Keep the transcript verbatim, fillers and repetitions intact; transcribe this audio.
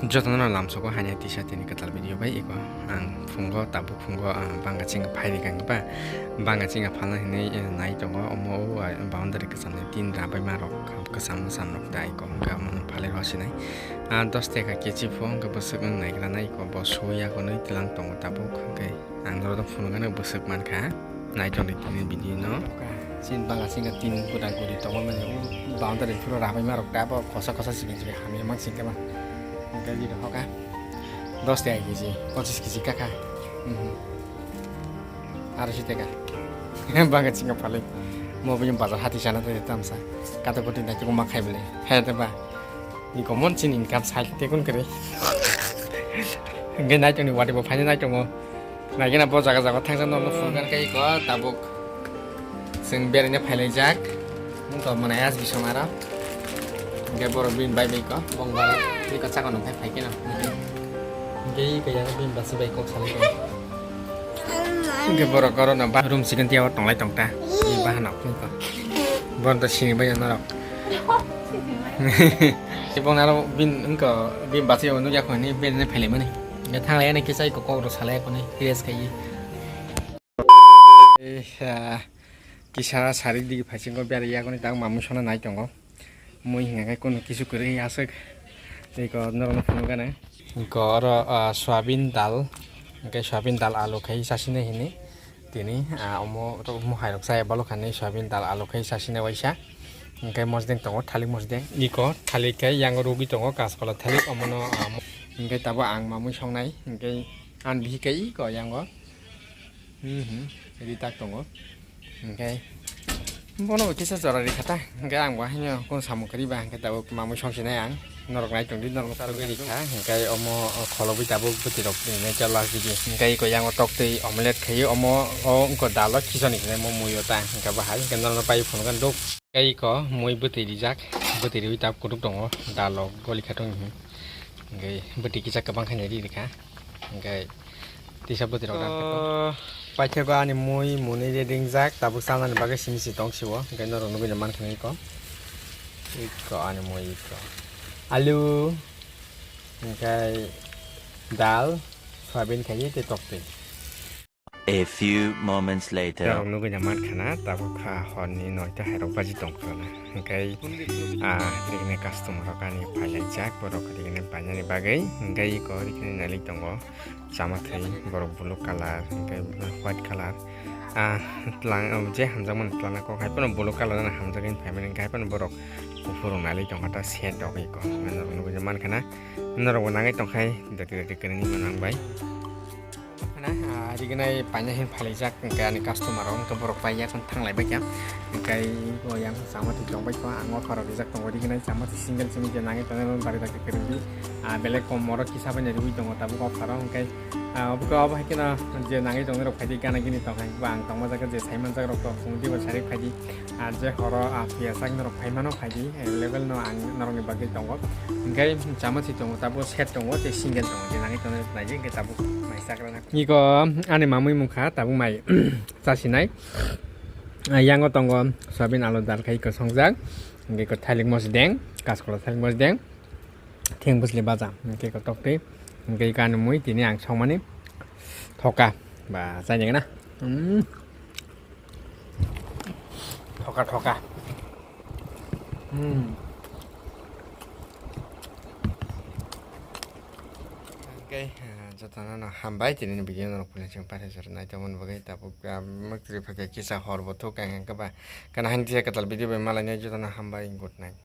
Jotono lamsoko haino tisa tini kwtal video bai iko ang phungo tabuk phungo, ah, banga chinga phairi kang ba banga chinga phalna hinwi, eh, nai tongo omo o, ah, boundary kwchamni tin rabai ma rok kwcham mwcham rok da iko hwnkhe omo phalwi rw sinai. Ah, dos taka kechi pho hwnkhe bwswk wng naigra nai iko bo suya hwnwi tlang tongo tabuk hwnkhe. Ang norok phunukgano bwswk mankha, naitongdi tini video no. Chin banga chinga tin gura guri tongma mani o boundary phuro rabai ma rok ta bo khosa khosa sikhe sikhe hamya mang sikhe ma. Hwnkhe jiro hoka dos taka kechi, pochis kechi kaka. Mhm. Aro si teka. Banga chinga phalwi. Mo bini bazar hati sana tei tamsa. Kata koti naitongma khai bele. Hai te ba. Ni komon chin income sai te kun kere. Hwnkhe naitongni wati bo phaina naitongo. Naikhe na bo jaga jaga thangsa norokno phunukgani khe iko tabuk chwng beraina phailaijak. Wngkha mwnai asbi song aro. Hwnkhe borok bini bai bai ko bong bai iko chakao nungkhai phai kheno. Hwnkhe iko yang bini basi bai kok salai tongo. Hwnkhe borok oro no ba room second tiya o tonglai tongta. Ni bahano wngkha. Borok to sini bai norok. Ibong aro bin wngkha bini basi o nukya khoni beraina phailaimani. Hwnkhe thanglai ani kisa iko kok rok salai khoni rest khaiwi. Eh, ah, kisa sarik digi phaisingo beraiya khoni tak mamung sona nai tongo. Mui hingkha khe kunu kisu kwrwi aswk. Tei ko norokno phunukgana. Ko oro, ah, soyabin dal, hwnkhe soyabin dal alu khai sasine hini. Tini, ah, omo to mohai rok chaya balo khani soyabin dal alu khai sasine waisa. Hwnkhe mosdeng tongo, thalik mosdeng. Iko thalik khai yango rugwi tongo, kaskola thalik omono, ah, mo-, hwnkhe tabuk ang mamui songnai, hwnkhe ang bihik khai iko yango. Mhm, ri tak tongo. Hwnkhe bono bo kisa jora rikha ta. Hwnkhe ang bo haino kung samung kwrwi ba hwnkhe tabuk mamui songsinai ang. Norok nai tongdi, norok rikha. Hwnkhe omo kholobwi tabuk bwtwi rok nature last video. Hwnkhe iko yango toktwi omelette khaio, omo o wngkha dalo khichoni hinwi mo mui o ta. Hwnkhe bahai hwnkhe norokno pai phunukgani duk. Hwnkhe iko mui bwtwi rijak, bwtwi riwi tabuk kutuk tongo, dalo goli kha tongni. Hwnkhe bwtwi kisa kwbang khaino ri rikha. Hwnkhe tisa bwtwi rok dan khe paithakgo ani mui muni ringjak tabuk chanani bagwi simi si tong sio hwnkhe norok nugwi mankha iko iko ani mui iko alu hwnkhe dal soyabin khai tei toktwi. A few moments later. Norok nugwi mankha na tabuk kha horni noita hairok baji tongkha na hwnkhe ah rikni customer rok ani phailaijak borok rikni painani bagwi hwnkhe iko rikni nailik tongo. Chamathwi borok blue colour, hwnkhe white colour. Ah, tlang, um, je hamjakmani tlana kok hai phano blue colour no hamjagwi phaimani, hwnkhe hai phano borok kuphur rok nailai tongkha ta set rok eko. Norok nugwi mankha na, norok bo nangwi tongkhai, dati dati kwrwngwi bo nang bai. Khana, ah, rignai paina hin phalaijak, hwnkhe ani customer rok, hwnkhe borok paiya khon thanglai baikha. Hwnkhe o yang chamathwi tongbaikha, ang o khorok rijak tongo, rignai chamathwi single simi je nangwi tongnai, bari dati kwrwngwi. Ah, belai kom morok kisa bai riwi tongo tabuk o khorok, hwnkhe Ah, obo khe obo hai kheno je nangwi tongnai rok phaidi gana gini tong hai ba ang tongma jaga je sai manjak rok to phung dibo sarik phaidi. Ah, je horo, ah, phiya sak norok phai mano phaidi available no ang norokni bagwi tongo. Hwnkhe chamathwi tongo tabuk set tongo tei single tongo je nangwi tongnai rok naidi hwnkhe tabuk mai chakrana. Iko ani mamwi mungkha tabuk mai chasinai. Ah, yango tongo soyabin alu dal khai kosongjak. Hwnkhe iko thailik mosdeng, kaskola thailik mosdeng. Thing bwsli baja, hwnkhe kotok twi, hwnkhe kani mui tini ang songmani thoka, ba, chaini gana. Mm. Thoka, thoka. Mm. Hwnkhe, ah, jotono no hambai, tini video no phulang sing paithak jora nai tongmani bagwi tabuk, ah, mwktwi phai khe kisa hor bo thuk ang hwnkhe ba, kana hani kisa kwtal video bai malainai jotono hambai, good night.